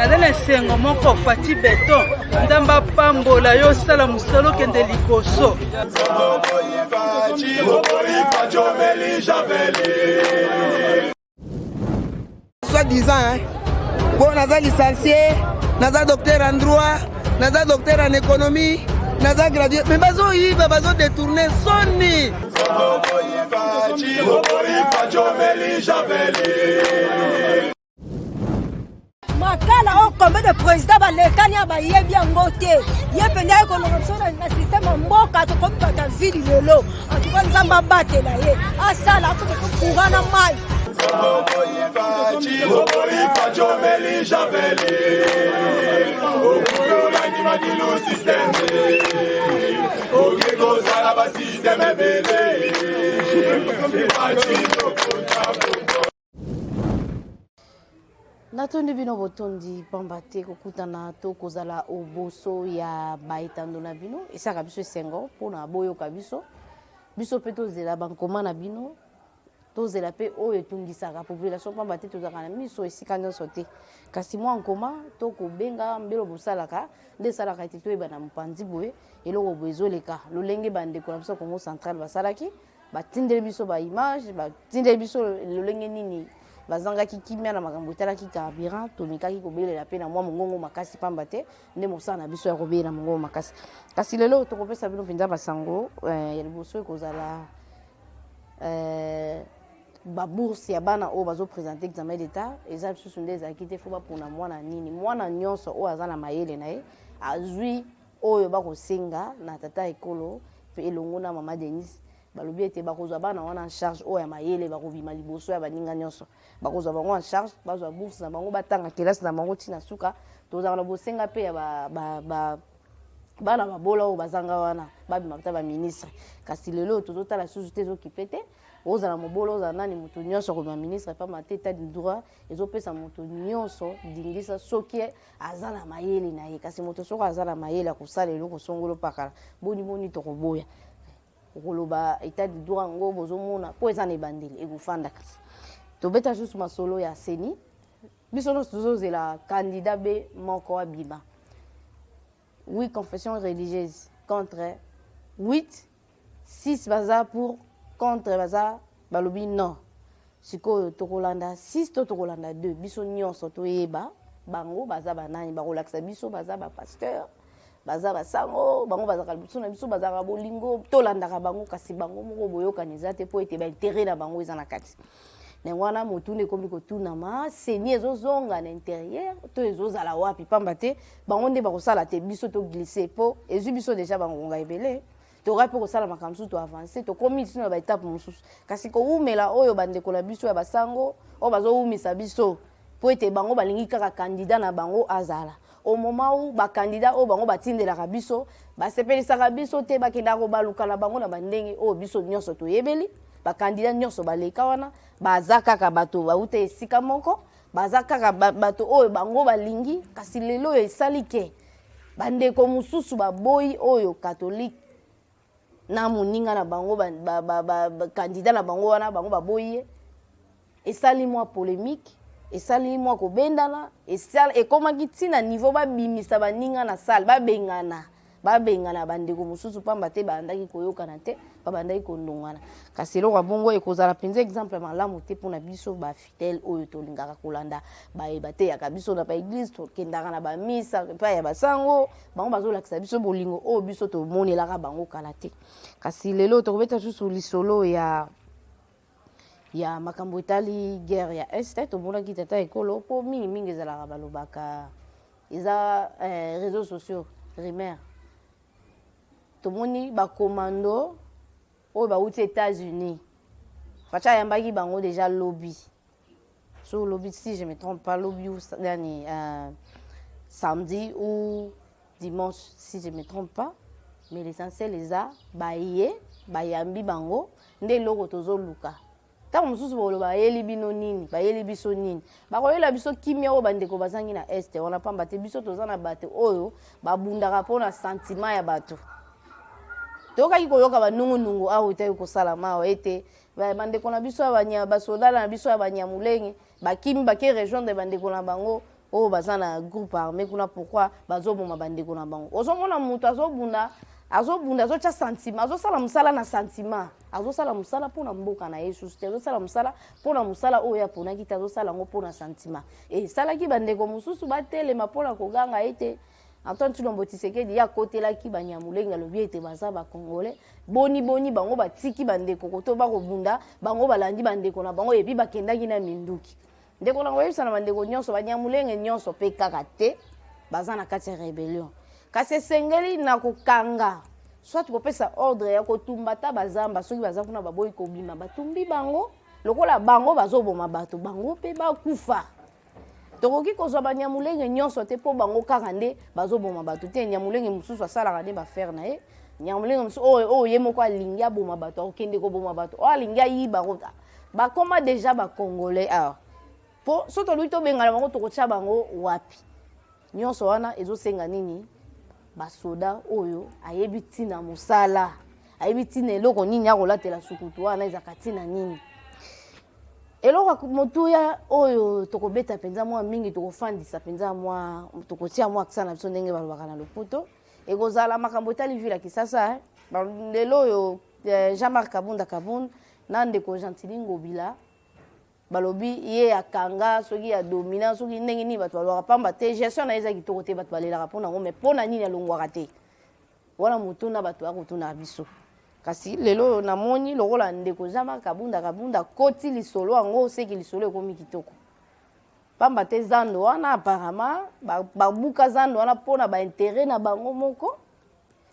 Naza na esengo moko Fatshi Beton, Nzambe apambola yo, osala mosala okende liboso. Soit disant, hein? Bon, naza licencié, naza docteur en droit, naza docteur en économie, naza gradué, mais bazo yiba, bazo détourner soni. Makala oyo combien de président balekani ya bayebi yango te ye mpenza aye kolonga biso na systeme ya mboka tokomi bato ya vili lelo antuka nzambe abatela ye asala akota so courant na mai. Natondi bino botondi pamba te kokutana to kozala oboso ya baetando na bino esalaka biso esengo mpona boyoka biso, biso mpe tozela bankoma na bino, tozela mpe oyo etungisaka population pamba te tozalaka na miso esika nyonso te, kasi mwa nkoma to kobenga mbelo bosalaka nde esalaka ete toyeba na mopanzi boye eloko boye ezoleka lolenge bandeko na biso Congo central basalaki. Batindeli biso ba image, batindeli biso lolenge nini bazangaki kimia na makambo etalaki carburant. Tomekaki kobelela mpe na mwa mongongo makasi pamba te nde mosala na biso ya kobelela mongongo makasi. Kasi lelo tokopesa bino mpenza basango ya liboso ekozala ba bourse ya bana oyo bazo présenter examen d'état. Eza lisusu nde ezalaki te, fo bapona mwana nini, mwana nyonso oyo aza na mayele na ye azwi oyo bakosenga na tata ekolo mpe elongo na mama Denise. Balobi ete bakozwa bana wana en charge, oyo ya mayele bakobima liboso ya baninga nyonso, bakozwa bango en charge, bazwa bourse na bango, batanga kelasi na bango ntina suka. Tozalaka na bosenga mpe ya bana babola oyo bazanga wana babima ata baministre, kasi lelo tozotala susu te, ezokipe te. Ozala mobola, ozala nani, moto nyonso akobima ministre pamba te état de droit ezopesa moto nyonso dingisa soki aza na mayele na ye. Kasi moto soki aza na mayele akosala eloko songolo pakala, boni boni tokoboya okoloba état de droit yango bozomona mpo eza na ebandeli ekofanda. Kasi tobeta susu masolo ya CENI, biso nyonso tozozela candidat B moko abima. 8 confessions religieuses contre 8, 6 baza pour, contre baza balobi non. Sikoyo tokolanda 6 to tokolanda 2, biso nyonso toyeba bango baza banani, bakolakisa biso baza bapasteur, baza basango, bango bazalaka liboso na biso, bazalaka bolingo, tolandaka bango, kasi bango moko boyokani eza te mpo ete baintere na bango eza na kati. Ndenge wana motuna ekomi kotunama, CENI ezozonga na intérieur to ezozala wapi, pamba te bango nde bakosala te, biso toglisse mpo ezwi biso deja bangonga ebele, tokoki mpe kosala makambo mosusu, toavance, tokomi lisusu na baetape mosusu. Kasi kowumela oyo bandeko na biso ya basango oyo bazowumisa biso mpo ete bango balingi kaka candidat na bango azala, au moment où bacandidat oyo bango batindelaka biso basepelisaka biso te, bakendaka kobaluka na bango na bandenge oyo biso nyonso toyebeli. Bacandidat nyonso baleka wana baza kaka bato bauta esika moko, baza kaka bato oyo bango balingi. Kasi lelo oyo esali ke bandeko mosusu baboyi oyo catholique na moninga na bango, candidat na bango wana bango baboyi ye, esali mwa polémique, esali mwa kobendana, ekomaki ntina niveau babimisa baninga na salle, babengana babengana bandeko mosusu pamba te babandaki koyokana te, babandaki kondongana. Kasi eloko ya bongo ekozala mpenza exemple malamu te mpona biso bafidèle oyo tolingaka kolanda baye bateyaka biso na baeglise, tokendaka na bamisa epai ya basango, bango bazolakisa biso bolingo oyo biso tomonelaka bango kala te. Kasi lelo tokobeta susu lisolo ya makambo etali guerre ya Est. Tomonaki tata ekolo mpo mingimingi ezalaka balobaka eza réseaux sociaux rumeur. Tomoni bacommando oyo bauti États-Unis, Fatshi ayambaki bango déjà lobi, so lobi si je me trompe pas, lobi ou nani, samedi ou dimanche si je me trompe pas, mais l'essentiel eza baye bayambi bango nde eloko tozoluka. Ntango mosusu bakoloba bayeli bino nini, bayeli biso nini, bakoyela biso kimia oyo bandeko bazangi na Este wana, pamba te biso toza na bato oyo babundaka mpona sentiment ya bato. Toyokaki koyoka banungunungu awa etaki kosalama awa ete bandeko na biso ya basoda na biso ya Banyamulenge bakimi bake rejoindre bandeko na bango. Oyo baza na groupe armé kuna, pourquoi bazoboma bandeko na bango? Ozomona moto azobunda, azobunda, azotya sentiment, azosala mosala na sentiment, azosala mosala mpona mboka na ye susu te, azosala mosala mpona mosala oyo aponaki te, azosala yango mpona sentiment. Esalaki bandeko mosusu batelema mpona koganga ete Antoine Tshilombo Tshisekedi ye akotelaki Banyamulenge, alobi ete baza Bacongolais. Boni boni bango batiki bandeko koto bakobunda, bango balandi bandeko na bango epi bakendaki na minduki? Ndeko na koyebisa na bandeko nyonso, Banyamulenge nyonso mpe kaka te baza na kati ya rébellion, kasi esengeli na kokanga soit kopesa ordre ya kotumba ata bazamba. Soki baza kuna, baboyi kobima, batumbi bango. Lokola bango bazoboma bato, bango mpe bakufa. Tokoki kozwa Banyamulenge nyonso te mpo bango kaka nde bazoboma bato te. Nyamulenge mosusu asalaka nde baaffaires na ye. Nyamulenge mosusu oyo ye moko alingi aboma bato, akokende koboma bato. Oyo alingi ayiba, bakoma déjà Bacongolais awa. Mpo so toluki tobengana bango, tokotia bango wapi? Nyonso wana ezosenga nini? Basoda oyo ayebi ntina mosala, ayebi ntina eloko nini akolatela sukutu wana, ezalaka ntina nini. Eloko motuya oyo tokobeta mpenza mwa mingi, tokofandisa mpenza mwa, tokotia mwa accent na biso ndenge balobaka na lopoto, ekozala makambo etali ville ya Kisasa. Lelo oyo Jean-Marc Kabunda Kabund na ndeko Gentili Ngobila balobi ye akanga soki ya domina, soki ndenge nini bato balobaka pamba te, gestion na ye eza kitoko te, bato balelaka mpo nango. Mais mpo na nini alongwaka te? Wana motuna bato bakotunaka biso. Kasi lelo oyo namoni lokola ndeko Jean-Marc Kabunda Kabunda koti lisolo yango, oseki lisolo ekomi kitoko, pamba te zando wana apparemment babuka zando wana mpona baintérêt na bango moko.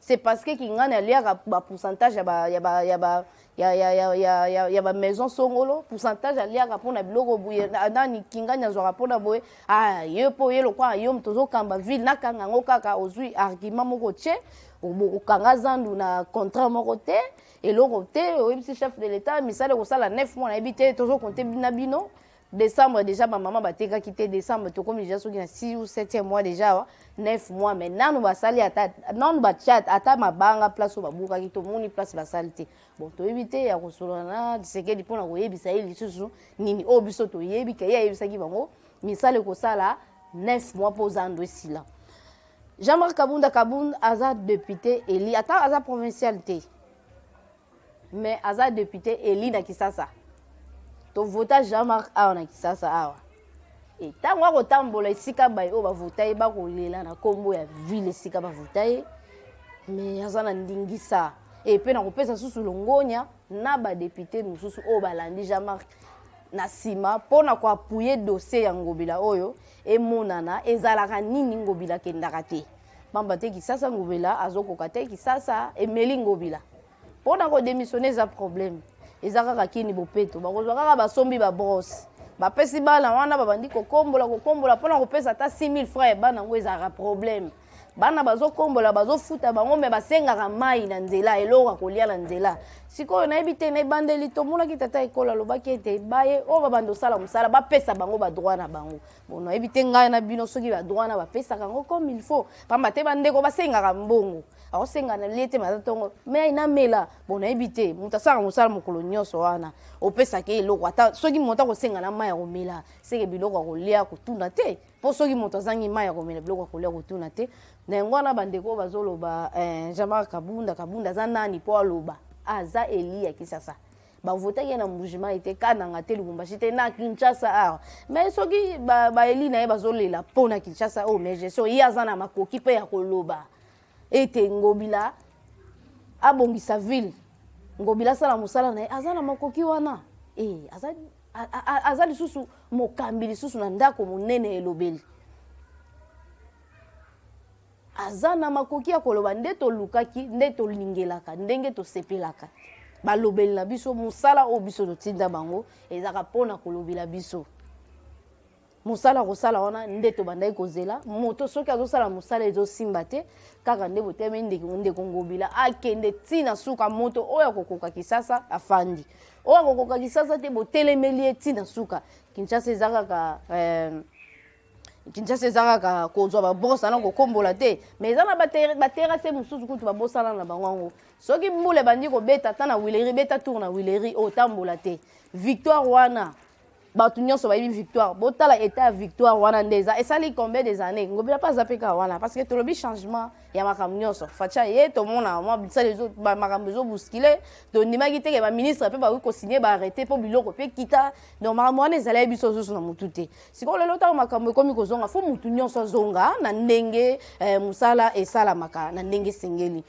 C'est parce que Kingani aliaka bapourcentage ya ba ya ba ya ba ya ya ya ya ya ya bamaison songolo, pourcentage aliaka mpona biloko boye nani Kingani azwaka mpona boye. Ah, ye mpo ye lokwa yo moto ozokamba ville, nakanga yango kaka. Ozwi argument moko tie, okanga zandu na contrat moko te, eloko te. Oyebisi chef de l'État misala ekosala 9 mois, nayebi te, tozocompter na bino. Décembre déjà bamama batekaki te. Décembre tokomi déjà soki na 6 ou 7e mois déjà awa, 9 mois, mais nanu basali ata, nanu batia ata mabanga place oyo babukaki, tomoni place basali te. Bon, toyebi te ya kosolola na Tshisekedi mpona koyebisa ye lisusu nini oyo biso toyebi ke ye ayebisaki bango misala ekosala 9 mois mpo zando esila. Jean-Marc Kabunda Kabund aza député élu, ata aza provincial te, mais aza député élu na Kisasa. Tovota Jean-Marc awa na Kisasa awa. Ntango akotambola esika bai oyo bavota ye, bakolela na nkombo ya ville esika bavota ye, mais aza na ndingisa e mpe na kopesa susu longonya na badéputé mosusu oyo balandi Jean-Marc na nsima mpona koappuyer dossier ya Ngobila oyo emonana ezalaka nini. Ngobila akendaka te pamba te Kisasa, Ngobila azokoka te. Kisasa emeli Ngobila mpona kodémissionner, eza problème. Eza kaka kini bopeto, bakozwa kaka basombi babrosses, bapesi bana wana, babandi kokombola kokombola mpona kopesa ata 6000 francs ya bana yango, ezalaka problème. Bana bazokombola, bazofuta bango, me basengaka mai na nzela, eloko ya kolia na nzela. Sikoyo nayebi te, na ebandeli tomonaki tata ekolo alobaki ete baye oyo babanda osala mosala, bapesa bango badroit na bango. Bon, nayebi te ngai na bino soki badroit na bapesaka yango comme il faut, pamba te bandeko basengaka mbongo, akosenga na lie te, maza ntongo me namela. Bon, nayebi te, moto asalaka mosala mokolo nyonso wana, opesaka eloko ata soki moto akosenga na mai ya komela, seke biloko ya kolia kotuna te. Mpo soki moto azangi mai ya komela, biloko ya kolia kotuna te. Na yango wana bandeko oyo bazoloba Jean-Marc Kabunda Kabunda aza nani mpo aloba? Aza élu ya Kisasa, bavotaki ye na Mbujimai te, Kananga te, Lubumbashi te, na Kinshasa awa. Mais soki baélus na ye bazolela mpo na Kinshasa oyo, mais gestion, ye aza na makoki mpe ya koloba ete Ngobila abongisa ville, Ngobila asala mosala na ye. Aza na makoki wana e, aza lisusu mokambi lisusu na ndako monene elobeli, aza na makoki ya koloba. Nde tolukaki, nde tolingelaka, ndenge tosepelaka balobeli na biso. Mosala oyo biso totinda bango ezalaka mpona kolobela biso. Mosala kosala wana nde tobandaki kozela. Moto soki azosala mosala ezosimba te, kaka nde botemi ndeko Ngobila akende ntina suka. Moto oyo akokoka Kisasa afandi, oyo akokoka Kisasa te, botelemeli ye ntina suka. Kinshasa eza kaka Kinshasa eza kaka kozwa babrosses na kokombola te, mais eza na baterrasse mosusu kutu babosana na bango yango. Soki mbula ebandi kobeta, ata na Huilerie, beta tour na Huilerie, otambola te. Victoire wana. Bato nyonso bayebi Victoire. Botala état ya Victoire wana nde eza. Esali combien des années? Ngobila mpe aza mpe kaka wana, parce que tolobi changement ya makambo nyonso. Fatshi ye, tomona mwa bisala, makambo ezobousculer. Tondimaki te ke baministre mpe bakoki kosigner baarrêté mpo biloko mpe kita. Donc makambo wana ezali biso osusu na motu te. Sikoyo lelo, ntango makambo ekomi kozonga, fo mutu nyonso azonga na ndenge mosala esalamaka na ndenge esengeli.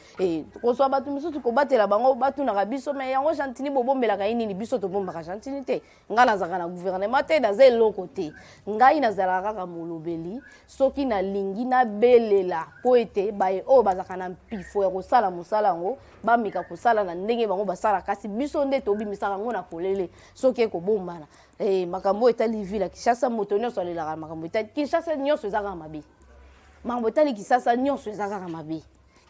Kozwa bato mosusu, kobatela bango, batunaka biso: "Me yango Gentiny, bobombelaka ye nini?" Biso tobombaka Gentiny te. Ngai nazalaka na gouvernement te, naza eloko te. Ngai nazalaka kaka molobeli. Soki nalingi nabelela mpo ete baye oyo bazalaka na mpifo ya kosala mosala yango bameka kosala na ndenge bango basala, kasi biso nde tobimisaka yango na polele. Soki ekobombana, makambo oyo etali ville ya Kinshasa, moto nyonso alelaka. Makambo etali Kinshasa nyonso eza kaka mabe. Makambo etali Kinshasa nyonso eza kaka mabe.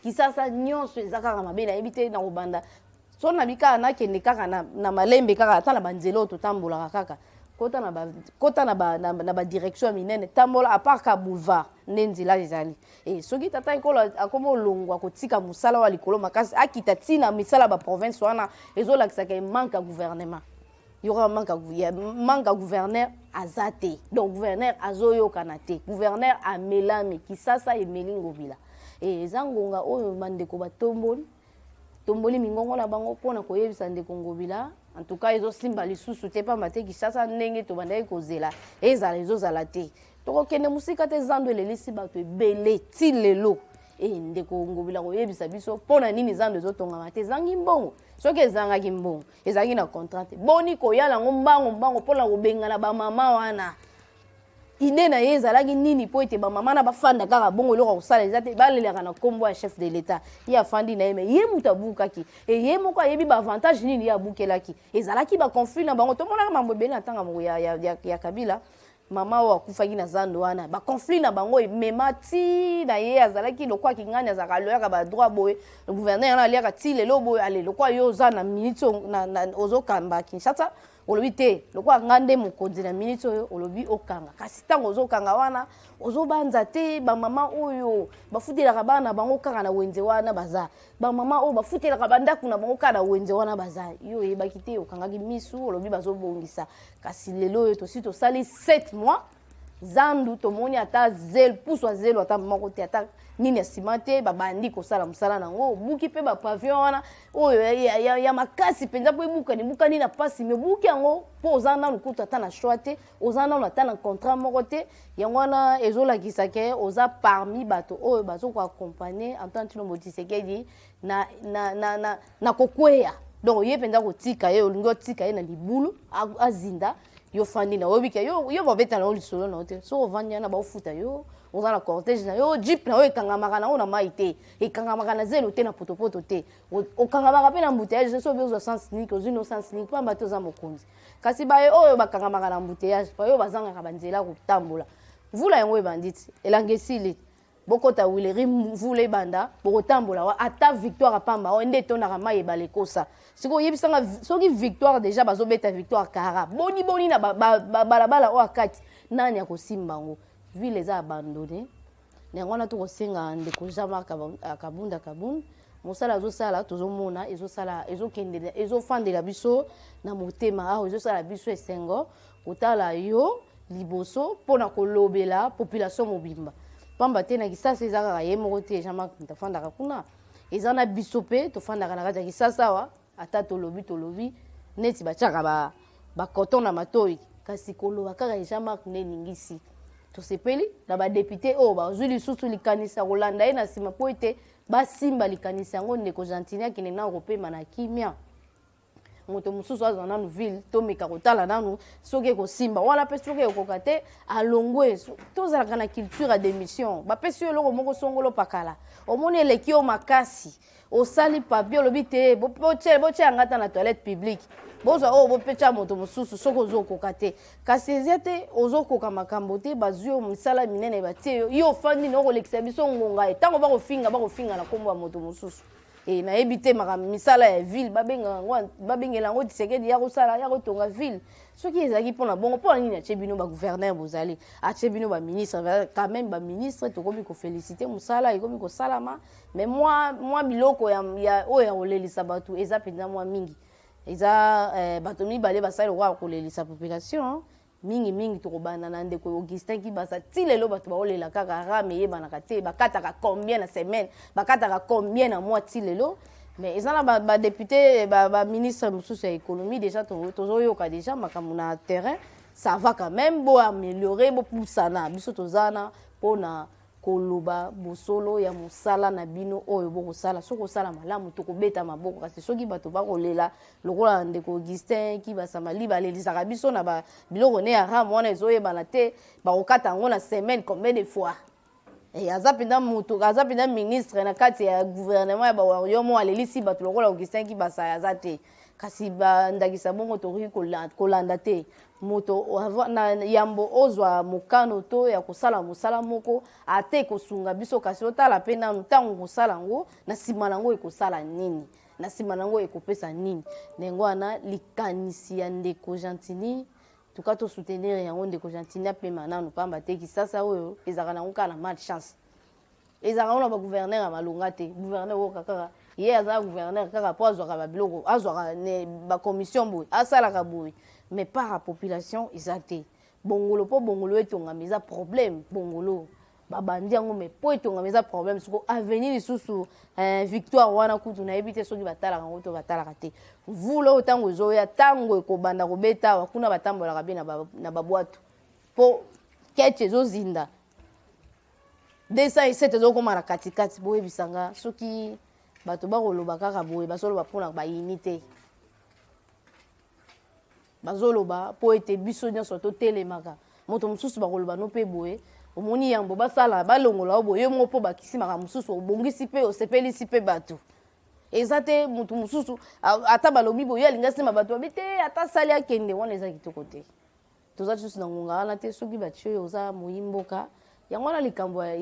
Kinshasa nyonso eza kaka mabe. Nayebi te na kobanda so nabi kaka nakende kaka na malembe kaka, ata na banzela oyo totambolaka kaka, kota na badirection ya minene, tambola, à part ka boulevard nde nzela ezali. Soki tata ekolo akómi olongwa kotika mosala wa likolo makasi, akita ntina misala ya baprovince wana, ezolakisaka manque ya gouvernement. Yoka, manque ya gouverneur aza te. Donc gouverneur azoyokana te, gouverneur amelami. Kinshasa emeli Ngobila. Eza ngonga oyo bandeko batomboli tomboli mingongo na bango mpona koyebisa ndeko Ngobila: en tout cas ezosimba lisusu te, pamba te Kinshasa ndenge tobandaki kozela ezala, ezozala te. Tokokende mosika te, zando elelisi bato ebele ti lelo. Ndeko Ngobila koyebisa biso mpo na nini zando ezotongama te. Ezangi mbongo? Soki ezangaki mbongo, ezalaki na contrat te, boni koyala yango mbango mbango mpona kobengana bamama wana? Idée na ye ezalaki nini mpo ete bamama na bafanda kaka bongo, eloko kosala eza te, balelaka na nkombo ya chef de l'État? Ye afandi na ye, me ye moto abukaki. E ye moko ayebi baavantage nini ye abukelaki. Ezalaki baconflit na bango. Tomonaka mambo ebele na ntango ya Kabila. Mama oyo akufaki na zando wana, baconflit na bango emema ti na ye. Azalaki lokwa kingani, azalaka aloyaka badroit boye. Gouverneur wana aliaka ti lelo boye. Ale, lokwa yo oza na minute ozokamba Kinshasa, olobi te lokwa nga nde mokonzi na minute oyo, olobi okanga. Kasi ntango ozokanga wana, ozobanza te bamama oyo bafutelaka bana na bango kaka na wenze wana, baza bamama oyo bafutelaka bandako na bango kaka na wenze wana baza. Yo oyebaki te, okangaki misu, olobi bazobongisa. Kasi lelo oyo tosi tosali 7 mois, zandu tomoni ata zelo, pusu ya zelo ata moko te, ata nini ya nsima te. Babandi kosala mosala nango, obuki mpe bapavillon wana oyo ya makasi mpenza mpo ebukani, ebukani na mpasi. Me obuki yango mpo oza nanu kutu ata na choix te, oza nanu ata na contrat moko te. Yango wana ezolakisa ke oza parmi bato oyo bazokoaccompagner Antoine Tshilombo Tshisekedi na kokweya. Donc ye mpenza kotika ye, olingi otika ye na libulu azinda. Yo fandi na oyebi ke yo babeta na yo lisolo na yo te. Soki ovandi wana, baofuta yo, oza na cortège na yo, jeep na yo ekangamaka na yo na mai te, ekangamaka na zelo te, na potopoto te, okangamaka mpe na embouteillage. Soki ozwa sens unique, ozwi no sens unique, pamba te oza mokonzi. Kasi baye oyo bakangamaka na embouteillage, baye oyo bazangaka banzela kotambola, mvula yango ebandi ti elanga esili, bokota wileri, mvula ebanda, bokotambola wa ata Victoire apamba oyo nde etondaka mai, ebala ekosa. Sikoyo oyebisanga, soki Victoire déjà bazobeta Victoire kara boni boni na babalabala oyo akati, nani akosimba yango? Ville eza abandonné. Na yango wana tokosenga ndeko Jean-Marc Kabunda Kabund, mosala azosala, tozomona ezosala, ezokende, ezofandela biso na motema awa, ezosala biso esengo kotala yo liboso mpona kolobela population mobimba, pamba te na Kinshasa eza kaka ye moko te. Jean-Marc moto afandaka kuna, eza na biso mpe tofandaka na kati ya Kinshasa awa. Ata tolobi, tolobi neti batiaka bacoton na matoi, kasi koloba kaka Jean-Marc nde eningisi. Tosepeli na badéputé oyo bazwi lisusu likanisi ya kolanda ye na nsima mpo ete basimba likanisi yango. Ndeko Gentiny akende nano kopema na kimia, moto mosusu azwa nanu ville, tomeka kotala nanu soki ekosimba wana mpe. Soki ekoka te, alongwe. Tozalaka na culture ya démission. Bapesi yo eloko moko songolo pakala, omoni eleki yo makasi, osali papier, olobi te botia yanga ata na toilette publique, bozwa oyo bopetya moto mosusu. Soki ozokoka te, kasi eza te ozokoka makambo te, bazwi yo misala minene, batie yo, yo ofandi na okolekisa biso ngonga ye. Ntango bakofinga, bakofinga na nkombo ya moto mosusu. Nayebi te makambo misala ya ville babengaka yango, babengela yango Tshisekedi ya kosala, ya kotonga ville. Soki ezalaki mpona bongo, mpona nini atie bino bagouverneur? Bozali atie bino baministre. Quand même baministre tokomi koféliciter, mosala ekomi kosalama. Mais mwa biloko ya oyo ya kolelisa bato eza mpenza mwa mingi. Eza bato mibale basali lokola kolelisa population. Mingi mingi tokobanda na ndeko Augustin Kibasa. Ti lelo bato baolela kaka RAM eyebanaka te, bakataka combien na semaine, bakataka combien na mois ti lelo. Mais eza na ba député, ba ministre mosusu ya économie déjà tozoyoka déjà makambo na terrain, ça va quand même, bo améliorer, bo pusana. Biso tozana pona koloba bosolo ya mosala na bino oyo bokosala. Soki osala malamu tokobeta maboko, kasi soki bato bakolela lokola ndeko Augustin Kibasa Maliba alelisaka biso na ba biloko ne ya RAM wana ezoyebana te, bakokata yango na semaine combien de fois. Eh, aza mpenza moto, aza mpenza ministre na kati ya gouvernement ya ba warrior mo alelisi bato lokola Augustin Kibasa aza te. Kasi bandakisa bongo tokoki kolanda te. Moto na yambo ozwa mokano to ya kosala mosala moko ate kosunga biso, kasi otala pe nanu ntango kosala yango, na nsima na yango ekosala nini, na nsima na yango ekopesa nini. Ndenge wana likanisi ya ndeko Gentiny, tuka to soutenir yango. Ndeko Gentiny apema nanu, pamba te kisasa oyo ezalaka nango kaka na malchance, ezalaka ngo na ba gouverneur ya malonga te. Gouverneur oyo kaka ye aza gouverneur kaka po azwaka ba biloko, azwaka ne ba commission boye, asalaka boye, mais par la population eza te. Bongolo po bongolo etongama eza problème, bongolo babandi yango mais po etongama eza problème. Siko avenir lisusu, victoire wana kutu nayebi te soki batalaka yango to batalaka te. Mvula oyo ntango ezoya, ntango ekobanda kobeta awa kuna, batambolaka be na babwato po ketch ezozinda. 207 ezokóma na katikati. Boyebisanga soki bato bakoloba kaka boye, bazoloba mpona bayini te, bazoloba mpo ete biso nyonso totelemaka. Moto mosusu bakoloba no mpe boye, omoni yambo basala balongola yo boye, yo moko mpo bakisimaka mosusu obongisi mpe osepelisi mpe bato. Eza te motu mosusu ata balobi boye alingi asima bato babi te, ata sali akende wana eza kitoko te. Toza lisusu na ngonga wana te. Soki batie oyo oza moyi mboka, yango wana likambo ya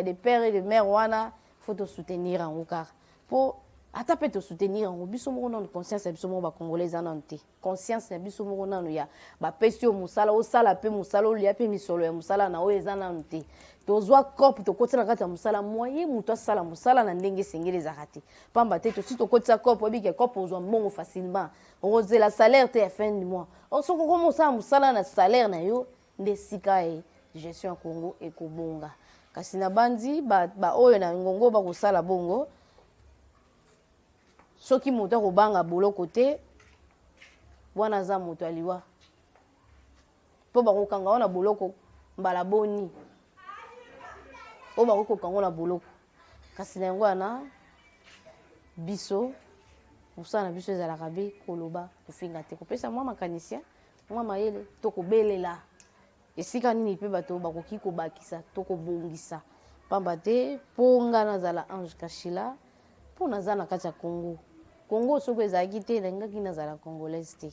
de père et de mère wana, faut tosoutenir yango kaka mpo ata mpe tosoutenir yango biso moko nanu. Conscience ya biso moko bacongolais eza nanu te. Conscience ya biso moko nanu ya bapesi yo mosala, osala mpe mosala, olia mpe misolo ya mosala na oyo eza nanu te. Tozwa cope, tokoti na kati ya mosala, moye moto asala mosala na ndenge esengeli ezalaka te, pamba te tosi tokotisa cope. Oyebi ke cope ozwa mbongo facilement, okozela salaire te ya fin du mois. Soki okoma osala mosala na salaire na yo, nde sika ye gestion ya Congo ekobonga. Kasi na bandi baoyo ba na ngongo bakosala bongo, soki moto akobanga boloko te, wana aza moto aliwa, mpo bakokanga wana boloko mbala boni oyo bakoki kokanga na boloko. Kasi na yango wana biso mosala na biso ezalaka be koloba, kofinga te, kopesa mwa makanisi, mwa mayele to kobelela esika nini mpe bato bakoki kobakisa to kobongisa. Pamba te mpo nga nazala Ange Kashila, mpo naza na kati ya Congo. Congo soki ezalaki te, nalingaki nazala congolaise te.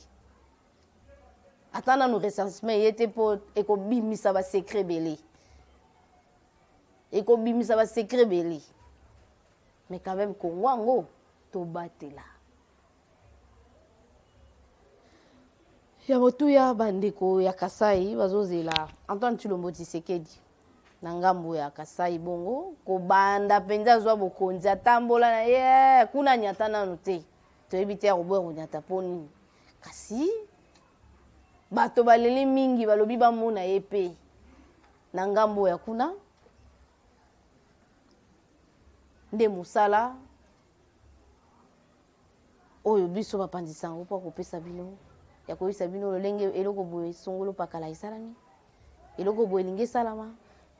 Ata nanu recensement ye te, mpo ekobimisa basecret ebele, ekobimisa basecret ebele. Mais quand même Congo yango tobatela ya motuya. Bandeko ya Kasai bazozela Antoine Tshilombo Tshisekedi na ngambo ya Kasai. Bongo kobanda mpenza azwa bokonzi, atambola na ye kuna, nyata nanu te, toyebi te akoboya konyata mpo nini. Kasi bato baleli mingi, balobi bamona ye mpe na ngambo ya kuna. Nde mosala oyo biso bapanzisa yango mpo kopesa bino ya koyebisa bino lolenge eloko boye songolo pakala esalami, eloko boye elingi esalama.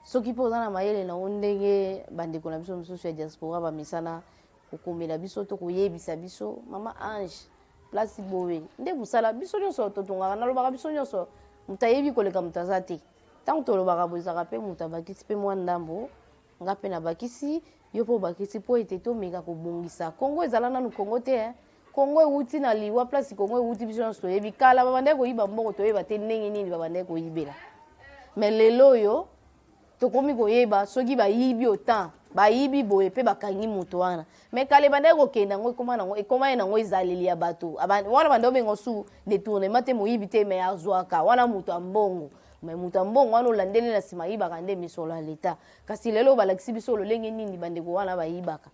Soki mpe oza na mayele nango, ndenge bandeko na biso mosusu ya diaspora bamesana kokomela biso to koyebisa biso, mama Ange, place boye nde mosala biso nyonso totongaka. Nalobaka biso nyonso, moto ayebi koleka moto aza te. Ntango tolobaka boye, ezalaka mpe moto abakisi mpe mwa ndambo, nga mpe nabakisi, yo mpe obakisi, mpo ete tomeka kobongisa Kongo. Ezala nanu Kongo te, eh. Kongo ewuti na liwa. Place Kongo ewuti, biso nyonso toyebi. Kala babandaki koyiba mbongo, toyeba te ndenge nini babandaki koyibela. Mais lelo oyo tokomi koyeba soki bayibi autant, bayibi boye mpe bakangi moto wana. Mais kala ebandaki kokende yango, ekoma nango, ekoma ye nango ezaleli ya bato wana. Banda obenga su détournement te, moyibi te, mais azwaka wana moto ya mbongo. Mais moto ya mbongo wana olandeli na nsima, ayibaka nde misolo ya leta. Kasi lelo balakisi biso lolenge nini bandeko wana bayibaka,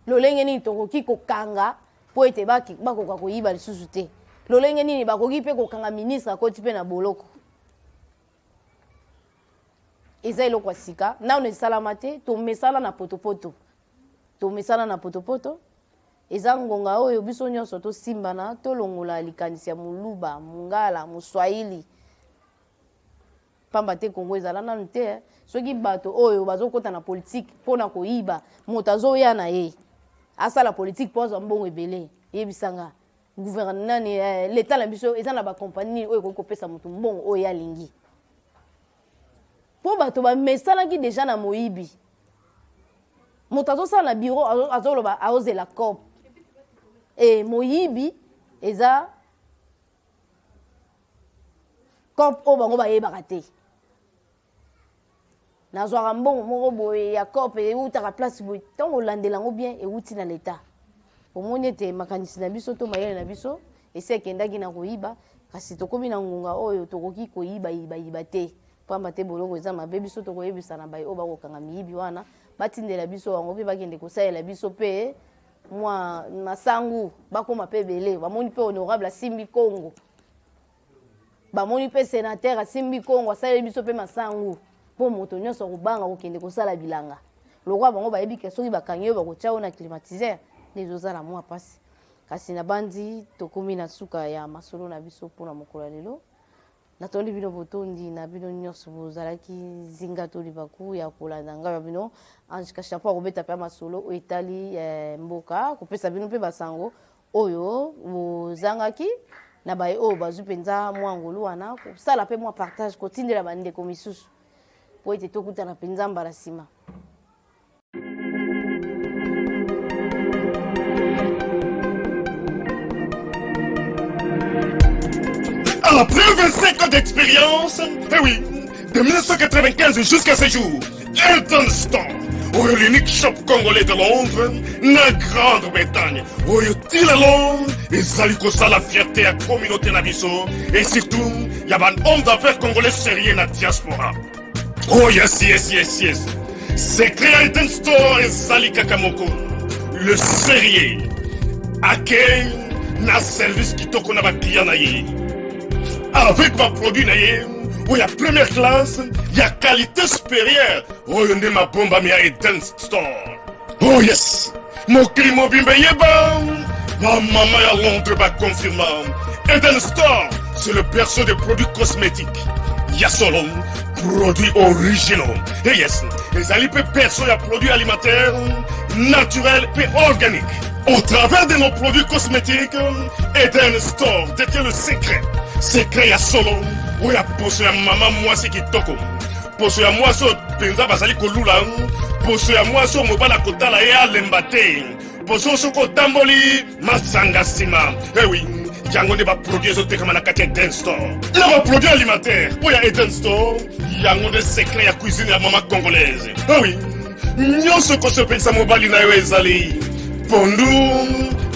lolenge nini tokoki kokanga mpo ete bakoka koyiba lisusu te. Lolenge nini bakoki mpe kokanga ministre akoti mpe na boloko? Eza eloko ya sika, nano esalama te. Tomesana na potopoto, tomesana na potopoto. Eza ngonga oyo biso nyonso tosimbana, tolongola likanisi ya moluba, mongala, moswahili, pamba te Kongo ezala nanu te. Soki bato oyo bazokota na politike mpona koyiba, moto azoya na ye asala politike mpo azwa mbongo ebele. Yebisanga, gouvernement nani, leta na biso eza na bakompani nini oyo ekoki kopesa moto mbongo oyo ye alingi? Mpo bato bamesanaki deja na moyibi. Moto azosala na bureau, azoloba azozela cop e moyibi eza cop oyo bango bayebaka te. Nazwaka mbongo moko boye ya cop, eutaka place boye. Ntango olandela yango bien, euti na leta. Omoni ete makanisi na biso to mayele na biso esi ekendaki na koyiba. Kasi tokomi na ngonga oyo tokoki koyiba yiba yiba te, pamba te boloko eza mabe. Biso tokoyebisa na baye oyo bakokanga miyibi wana, batindela biso yango mpe bakende kosalela biso mpe mwa masangu, bakóma mpe ebele. Bamoni mpe honorable asimbi Kongo, bamoni mpe sénateur asimbi Kongo, asaleli biso mpe masangu, mpo moto nyonso akobanga kokende kosala bilanga lokola bango. Bayebi ke soki bakangi oyo, bakotya oyo na climatiseur nde ezozala mwa mpasi. Kasi nabandi tokomi na suka ya masolo na biso mpona mokolo ya lelo. Natondi bino botondi na bino nyonso bozalaki zinga to libaku ya kolanda ngai ya bino Ange Kashapo, akobeta mpe masolo oyo etali mboka, kopesa bino mpe basango oyo bozangaki. Na baye oyo bazwi mpenza mwa ngolu wana, kosala mpe mwa partage, kotindela bandeko misusu, po ete tokutana mpenza mbala nsima. Après 25 ans d'expérience, eh oui, de 1995 jusqu'à ce jour, Elton Store, oyo l'unique shop congolais de Londres, na Grande-Bretagne, oyo ti lelo ezali kosala fierté ya communauté na biso et surtout ya ba hommes d'affaires congolais sérieux na diaspora. Oh yes. Secret ya Elton Store ezali kaka moko. Le sérieux. Accueil na service kitoko na baclient na ye. Avec baproduit na ye oyo ya première classe, ya qualité supérieure, oyo nde mabombami ya Eden Store. Oh yes, mokili mobimba eyeba, bamama ya Londres baconfirma, Eden Store, c'est le berceau des produits cosmétiques ya solo, produits originaux. Et yes, ezali mpe berceau ya produits alimentaires naturels mpe organiques. Au travers de nos produits cosmétiques, Eden Store détient le secret, secret ya solo oyo ya poso ya mama mwasi kitoko, poso ya mwasi oyo mpenza bazali kolula, poso ya mwasi oyo mobali akotala ye alemba te, poso soki otamboli masanga nsima. Ewi, yango nde baproduit ezotekama na kati ya Eden Store na baproduit alimentaire oyo ya Eden Store. Yango nde secret ya cuisine ya mama congolaise. Ewi, nyonso ekosepelisa mobali na yo ezali pondu,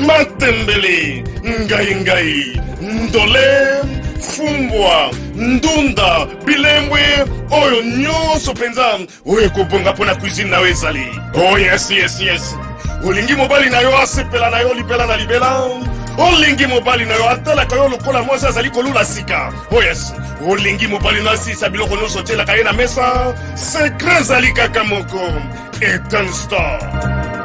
matembele, ngai ngai, ndole, fumbwa, ndunda, bilembwe, oyo nyonso mpenza oyo ekobonga mpo na cuisine na yo ezali. Oh yes, olingi mobali na yo asepela na yo libela na libela, olingi mobali na yo atalaka yo lokola mwasi azali kolula sika. Oh yes, olingi mobali na asilisa biloko nyonso otielaka ye na mesa, secret ezali kaka moko: Eden Store.